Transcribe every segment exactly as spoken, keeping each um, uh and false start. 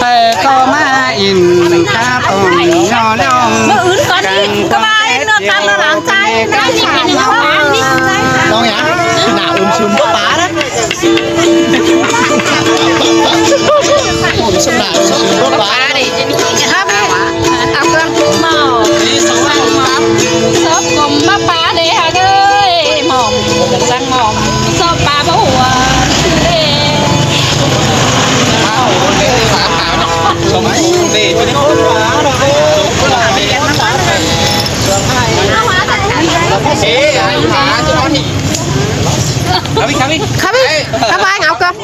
Ơ, có má in cá tôm nhỏ lòng. Ưn con đi, có má in nó cắn nó làm sai. Nói gì cái nó. Con nhá, nào ôm sùm có phá đó. Ôm sùm nào, ôm sùm có phá. Áo cơm màu. Sốp cơm bắp phá đi hả ơi, mỏng răng mỏng. Sốp phá bố hùa. Khắp đi, khắp đi. Khắp đi, khắp đi, áo cơm.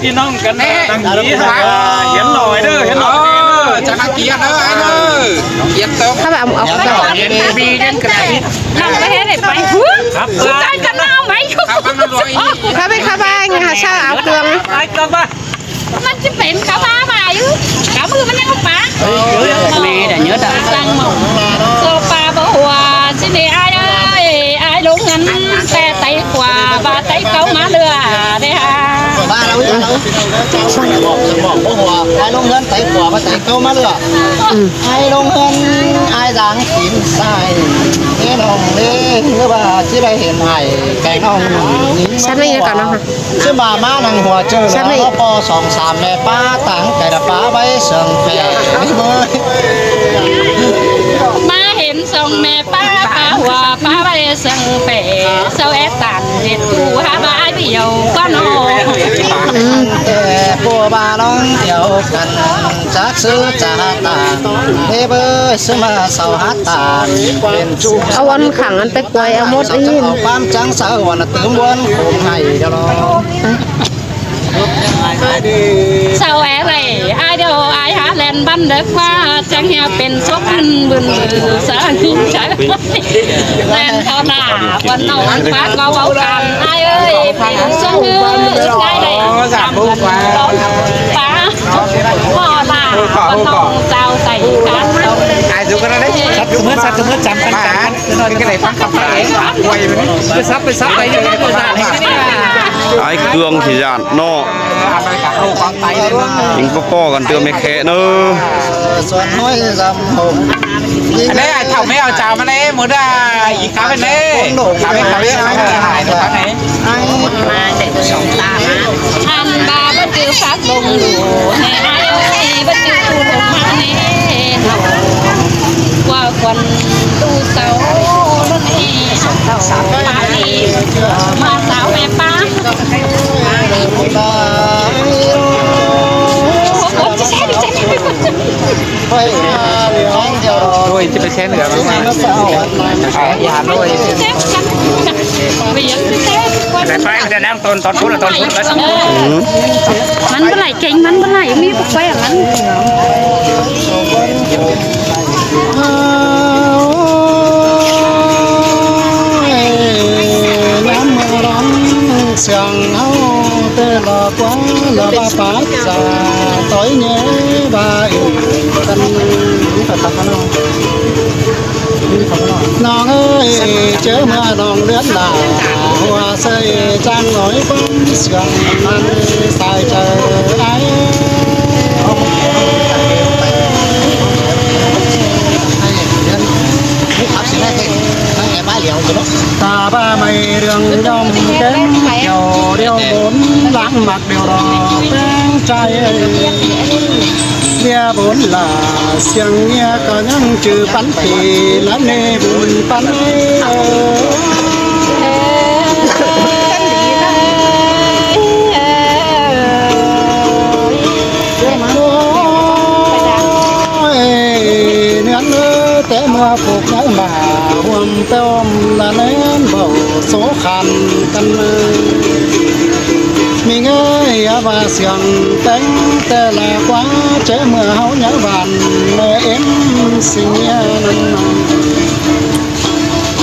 Đi nông cắn nè, đăng ký hả? Hiến nổi đó, hiến nổi. Ờ, chắc đăng ký ăn đó, anh ơi. Hiến tôm. Khắp đi, áo cơm. Hiến bi đến cái này. Nông cái hết này phải. Khắp. Cái cắn nó không phải. Khắp ăn rồi. Khắp đi, khắp đi, anh, hả, sao áo cơm? Ai cơm ba. Mắn ꞌchí pên cá ꞌva ꞌva ư? Cá ꞌmự ꞌmắn ꞌnhắng ꞌpá. Mẹ đã nhớ đã. Răng mỏng. Sốp phá bố hùa, ꞌchí đi ai ơi, ai ꞌlống ngăn, té tay khua, ꞌva tay cáu ꞌmá lưa, đi hả? Ai ꞌlống ngăn, tay khua, ꞌva tay cáu ꞌmá lưa. Ai ꞌlống ngăn, ai dáng kín sai. Ê nong lê, ꞌngứ ꞌva ꞌchí đảy hên hảy, cay nong. Sắp đi cả nó hả? Chứ mà má năng hùa ꞌchớ. Sắp đi. Nó ꞌpo song sam mẹ ꞌpá táng cái đập phá báy sương phè. Má hên song mẹ ꞌpá, ꞌpá hùa ꞌpá báy sương phè. Sau é tản diệt tu hả bái ꞌviu con ô. Ê, ꞌpo ba ꞌlóng ꞌviu căn chắc sư chả tản. Ê bơi, sư mà sau hát tản. Au ăn khẳng ăn tách quay, au mốt đi. Au ꞌpám chắng sau ăn tứm ꞌmuôn khủng hảy ꞌviu lo. Sau é ꞌvạy, ai ꞌviu ai hả ꞌlen bắn đớc ꞌva, chắng hia pên sốp bưn bưn bưn sa ninh chắng. ꞌLen thó nả, ꞌquan nông phát ꞌva báu căn, ai ơi, pên sốp bưn bưn ngai đảy. Ơ, dạp bố ꞌva. Pá, ꞌpo nả, ꞌquan nông chao sảy cán. Ai dú cái đó đấy. Sắp sớm, sắp sớm, chăm, chăm, chăm. Cái này phát khắp nơi. Quay mình. Phải sắp, phải sắp, phải sắp, phải sắp. Ai cương thì dạn ꞌnọ. Ính ꞌpo ꞌpo căn ꞌtưa mẹ khé ꞌnớ. Anh ấy ai thảo mẹ ao chào mà này, muốn ra ý khá bên đấy. Khá bên, khá bên, khá bên. Ăn ba bát tư pháp lông đủ, hè ai ơi, bát tư tu lông hăng nè, hảo. Qua quần tu sáu, lốt nè, hảo tàu, phá đi, mà sáu mẹ phá. Ôi, ôi, chết, chết, chết. Thôi, chứ phải xén nữa. À, đi Hà Nội. Phải, phải, đang tòn, tòn phút là tòn phút. Ừ. Mắn bớt lại kênh, mắn bớt lại, mi bớt quay à mắn. Năm mưa đón sương háo tê lò quá lò ba pá. Sa tói nhé ba ư. Căn phải tắt nó. Nong ơi, chớ mưa nong lướt là hùa xây trang nói bóng sương ăn sai trời ai. Ta ba mày đường đông kém, kiểu điêu bốn lãng mặc điều đỏ, kém trai ơi. Lia bốn là siêng lia có nhăng chữ bắn thì lắm nê bùn bắn. Ôi, nén ơi, té mưa phục ngáy mà, huôm tôm là nén bầu số khăn căn. Mình ơi, à, và siêng téng, té là quá, chế mưa háo nhớ bàn, mưa êm sinh nhớ nắng nắng.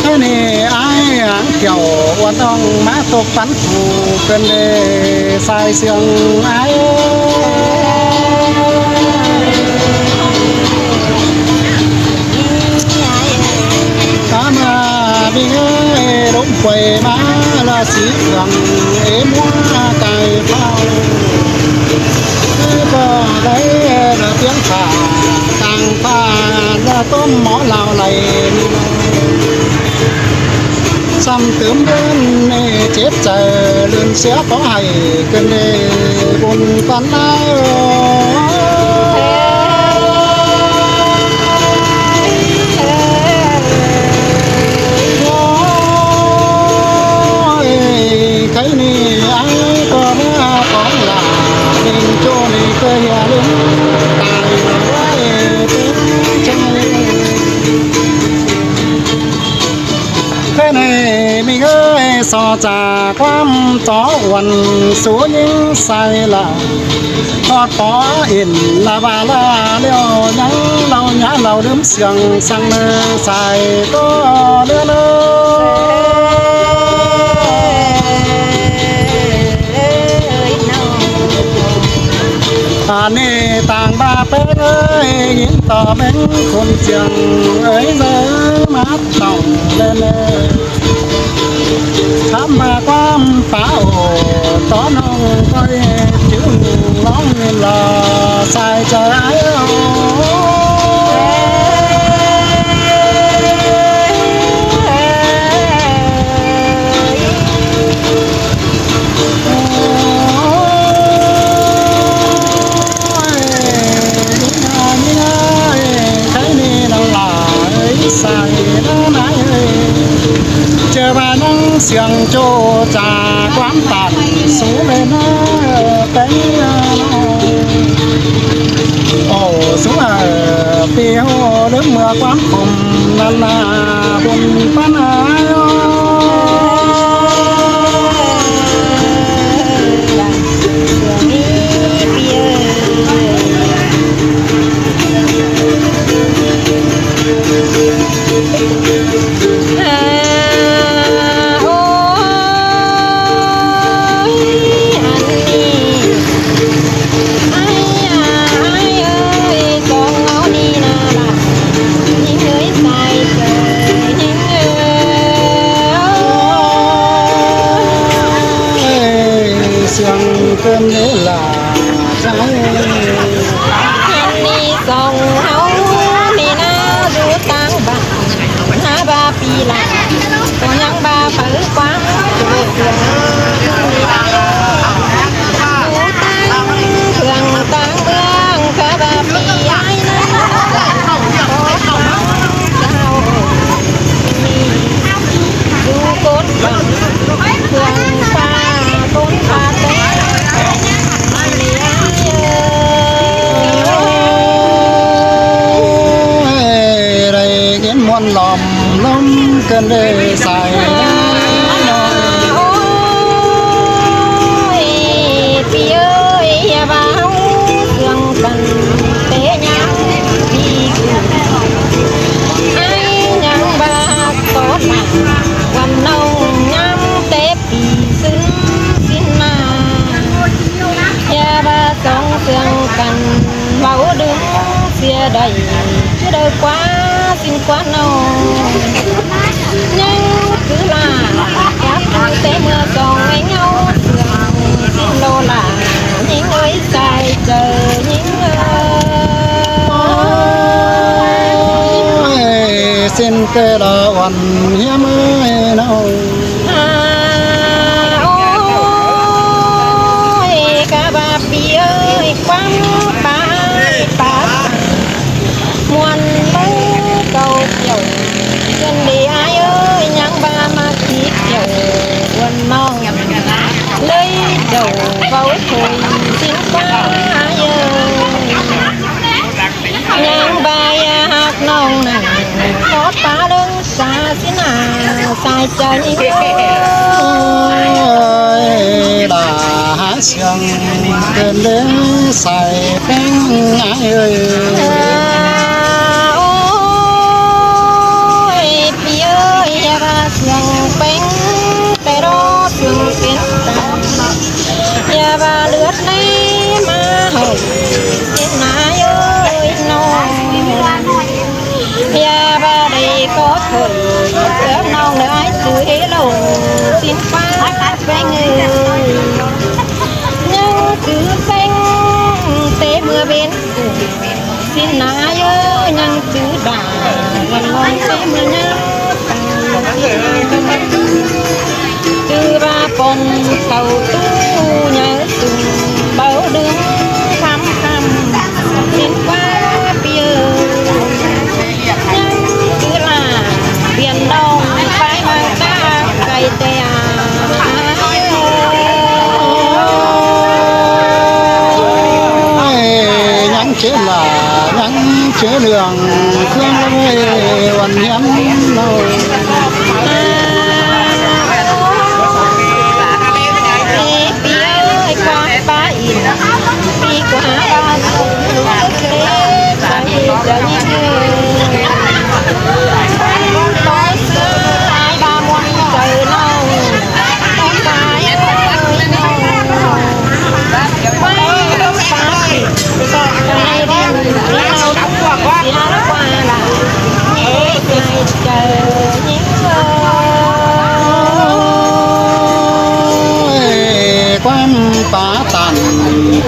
Cái này ai, à, kiểu, ua tông má tô pắn phủ, cơn đê sai siêng ai. Ama bing ơi, ꞌCống quay ꞌmá ꞌlạ sí khương ế ꞌmúa cai phao. Cứ ꞌcọ đảy ꞌlạ piếng phả, cang phả ꞌlạ ꞌtốm mó lao lay. ꞌSắm tứm ꞌlưn ê chếp chaư, ꞌlưn sia có hảy cơn đê bun păn áo. Ôi, cái này ai có ba con là mình cho mình cơ nhà luôn. Tài là ơi, cái này mình ơi, so chả quăm chó uốn số những sai là. Tót tó ỉn ꞌla ba ꞌla ꞌlẹo ꞌnhắng ꞌlạu nhá ꞌlạu ꞌlứm siêng săng ꞌnơ sai ꞌcọ ꞌlứa ꞌlớ. Ăn ꞌnị ꞌtáng ba pét ơi, ꞌnhính tó ꞌmếng khôn siêng ơi, ꞌdớ mát tỏng ꞌlẹn ꞌlẹn. Thăm ba quăm páo tó ꞌnọng ơi, chứ ꞌnọng ꞌnị ꞌlạ sai chaư ái ơi. Ôi, cái này nó là ơi, sai nó nái ơi. Chơ ba ꞌnhắng siêng ꞌchọ chả quăm tản sú ꞌlẹn ꞌnớ ꞌtếng. Ổ sú ải pi ꞌhô ꞌlứm ꞌmưa quăm khum ꞌnặn ꞌna bun păn ải. Siêng cơn ế lạ. Ăn ꞌnị song ꞌháu ꞌnị ꞌna dú ꞌtáng bản ꞌna ba pi lạ, ꞌcọ ꞌnhắng ba pháư quáng. Dú ꞌtáng khương ꞌtáng ꞌmướng ꞌkhạ ba pi ái ꞌnớ. Áo dú ꞌcốn bản khương ꞌphạ ꞌcốn ꞌphạ té. Ơi, đảy ꞌnghín ꞌmuôn lom lom cơn đê sai. Ôi, pi ơi, ꞌya ba ꞌhụ siêng căn té ꞌnhắng pi cư. Ái ꞌnhắng ba ꞌhặc tó lả, quan ꞌnọng ꞌnhắng té pi sứn sín ꞌna. ꞌYa ba song siêng căn, báu đưm sia đảy, ꞌchư đaư ꞌquá sín ꞌquá ꞌnọng. ꞌNhắng cứ lả, ꞌya cứ té ꞌmưa song ꞌngáu siêng sín ꞌlô lả, ꞌnhính ơi sai chaư ꞌnhính ơi. Ôi, sín ꞌtẹ lo uôn hiêm ơi ꞌnọng. À, ôi, ꞌkhạ ba pi ơi, quăm pá ải pá ꞌmuôn ꞌmá cau chiẻo. Cơn đê ái ơi, ꞌnhắng ba ꞌmá kí chiẻo uôn ꞌnọng. Lới đầu báu thôi sín ꞌquá ái ơi. ꞌNhắng ba ꞌya ꞌhặc ꞌnọng nẳng, tót pá ꞌlớng sa sín ꞌna sai chaư ꞌnhính ơi. Ôi, lả hák siêng cơn đê sai ꞌpéng ái ơi. Ôi, pi ơi, ꞌya ba siêng ꞌpéng té ꞌló siêng pên ta. ꞌYa ba ꞌlượt ꞌnị ꞌmá hảư sín ꞌna ơi ꞌnọng. ꞌYa ba đảy có thôi, ớp ꞌnọng đảy ái sư hế lảu Con tàu tú nhớ sùng báu đương khăm khăm, xin qua piêu. Nhớ cứ là Biển Đông phải mà ta cày tè. Ê, nhắn chết là nhắn chết đường, Khương ơi, uẩn hiếm đâu. Ôi, quán pá tản,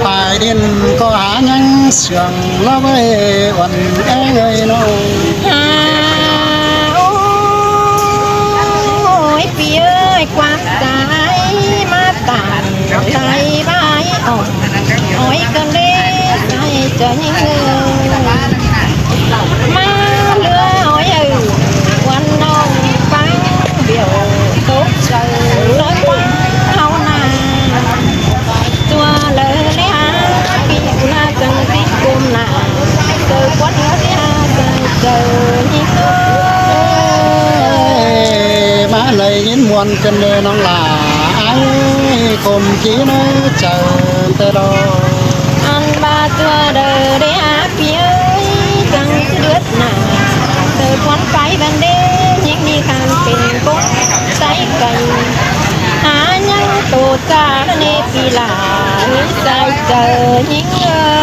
phải điện có há nhắn sương lo với uẩn é người nô. Ôi, pì ơi, quán trái má tản, tay bái ổng, ôi, cơn đê, tay trở những người. Má lứa ôi ơi, quán nông vắng biểu, tốc sầu nói quán hao nà. Tua lơ lê há, pi u la căng tí cùm nà. Sơ quán hứa lê há, sơ sơ nhí ơ. Má lây nhín muôn cơn đê nóng là ai, cùm kí nơi chờ tê đô. Ăn ba tua đơ đê há, pi ơi, căng tí đướt nà. Sơ quán phái ban đê, nhín đi khăn pên cốc, sáy cày. Há nhăng tô Cha nê pì lả, hứ sai cờ nhính ơi.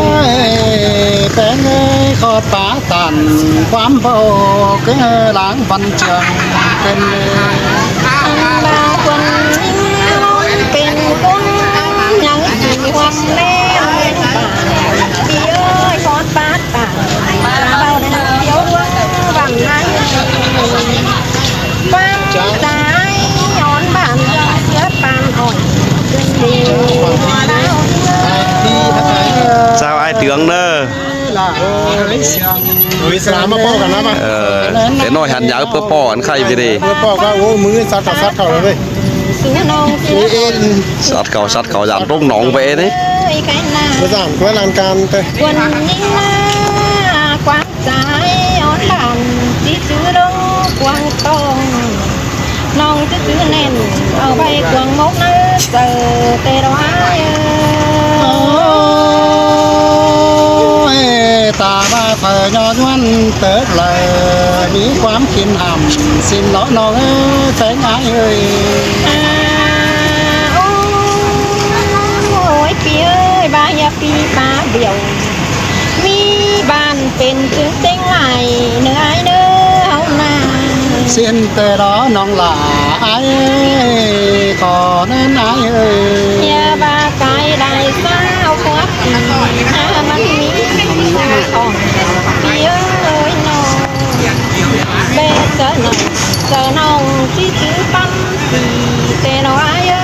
Ôi, pén ơi, khó pá tản, quán bầu, cứ láng văn trường, tên ba quần nhính, pên cúng, nhắn chỉ hoang lê, pì ơi, khó pá Chào ai tướng đó. Ui, slam mà po cả lắm à. Ờ, để nói hẳn nhớ bữa po ăn khay về đi. Bữa po có, ô, mưa sạt cả sạt khẩu rồi. Ui, ê. Sạt khẩu, sạt khẩu dán rông nóng về đấy. Bữa dán, bữa lan can tê. Quảng Ninh là quảng Sai ón bản, tí chứ đông quảng tông. Nông chứ chứ nền, ở bay quảng mốc nơ, giờ tê đó ai ơi. Ôi, ta ba phở nho nhuăn tớt lờ, mi quám khín hẳm, xin lõ nông ơi, phén ai ơi. À, ôi, pi ơi, ba hiệp pi ba biểu. Mi ban pên chứng chêng lai nơ ai nơ hâu na. Xin tê đó nông là ai, có nên ai ơi. Nhà ba cái đại sao khuất, à, mắn mi hỏng, pi ơi nông. Bê sơ nông, sơ nông, chi chứ bắn. Tê nó ai ơi.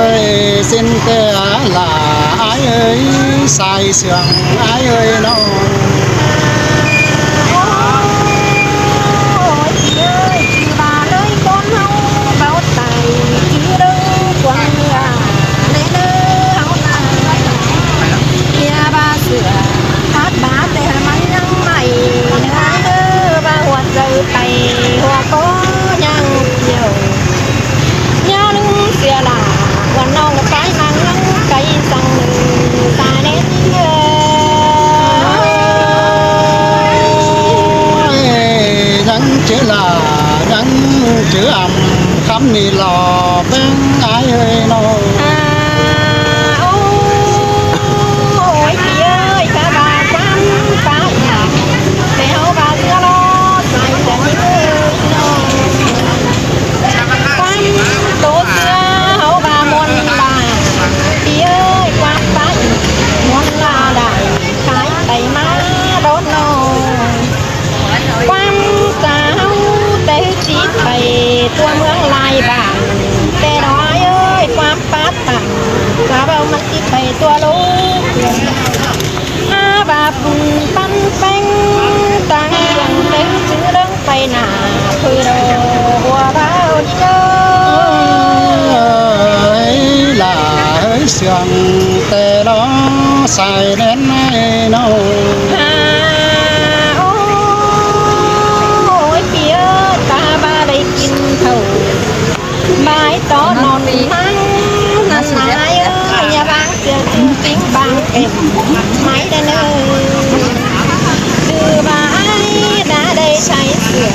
Ơi, xin tê là ai ơi, sai sương ai ơi nó. Ôi, chị ơi, chị bà lơi con hâu, bảo tài, chị đừng quăng à, lê lơ hâu nà. Nhà bà sửa, hát bà tê mắn nhăng mày, ai ơi, bà hoa Dơi tay hoa có nhang chiều. Nhớ lưng xìa lạ, quần nông cái mang lưng cái săng ta đến. Nhắn chữ là nhắn chữ ẩm khắp mi lò bên ai ơi nô. À, ô, ôi chị ơi, cá bà quán phá ỉ. Để hấu bà dưa lo, xoay để đi ơi. Quán tố dưa, hấu bà muôn bà. Chị ơi, quán phá ỉ, muôn là đại, khái tay má đốt nô. Quán ta ꞌpưa ꞌmướng lai bảng, ꞌtẹ đó ai ơi, ꞌquám pát tẳng, cá báu ꞌmắn ꞌchí pay tua lố. Ha báp pun păn ꞌpéng, tẳng siêng ꞌpéng chứ ꞌlớng pay nả, thôi đồ ꞌhua báu đi ơi. Ơi, lả ơi, siêng ꞌtẹ đó sai đen ai nâu. Ha, ôi, pi ơi, ta ba đảy kin thảu. Mai tó nón măng, năn nái ơi, nhà bang siêng ꞌchư ꞌpính bang kem, mai đen ơi. Đư ba ai, đã đảy sai siêng,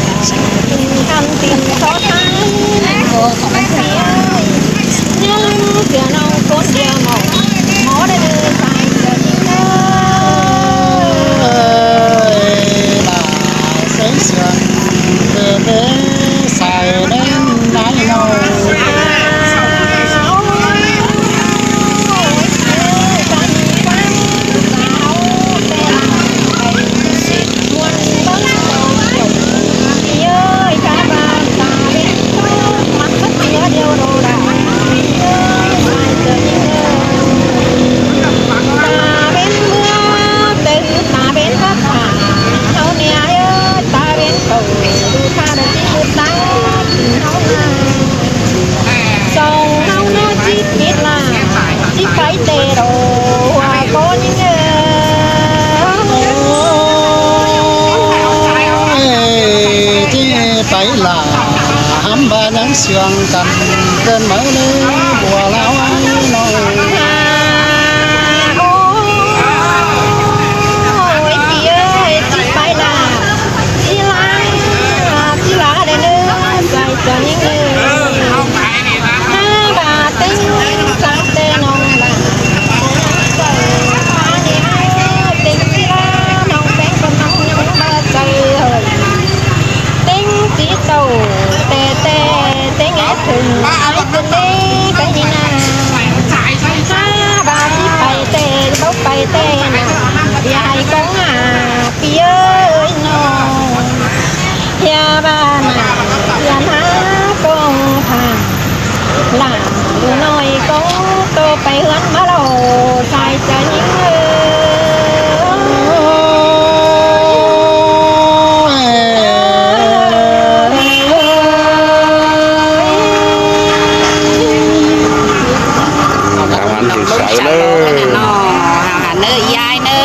kin khăn tin tó thái, pi ơi. Nhà lăng siêng ꞌnọng ꞌcốn điêu mỏ, mỏ đen ơi, sai siêng ꞌnị ơi. Ơi, lả sai siêng, ꞌtẹ ꞌtẹ sai đen ai nâu. Song ꞌnọng ꞌnị ꞌchí pít lả, ꞌchí pay ꞌtẹ đó, ꞌhua ꞌcốn ꞌnị ơi. Ôi, ꞌchí pay lả, hăm ba ꞌnhắng siêng căn, ꞌcợn máư ꞌlế bua ꞌláo ai nâu. Ôi, pi ơi, ꞌchí pay lả. Pi lả, pi lả đen ơi, sai siêng ꞌnị ơi. Ha ba ꞌtếng, chắng ꞌtẹ ꞌnọng lả. Sai ꞌnị ơi, ꞌtếng pi lả, ꞌnọng ꞌpéng ꞌcọ ꞌnọng ꞌnhắng ba sai ơi. ꞌTếng ꞌchí tảu, ꞌtẹ ꞌtẹ, ꞌtếng é thửn, ai thửn đé, cái ꞌnị nả. Ha ba ꞌchí pay ꞌtẹ, báu pay ꞌtẹ nả. Pi ai cóng a, pi ơi nô. Hia ba nả, hia ꞌná cóng thả. Lả ꞌlụk ꞌnọi cóng tô pay ꞌhướn ꞌmá ꞌlẹo, sai siêng ꞌnị ơi. Hảo hẳn thì sáo lơ. Hảo hẳn ꞌnớ, ꞌi ai ꞌnớ.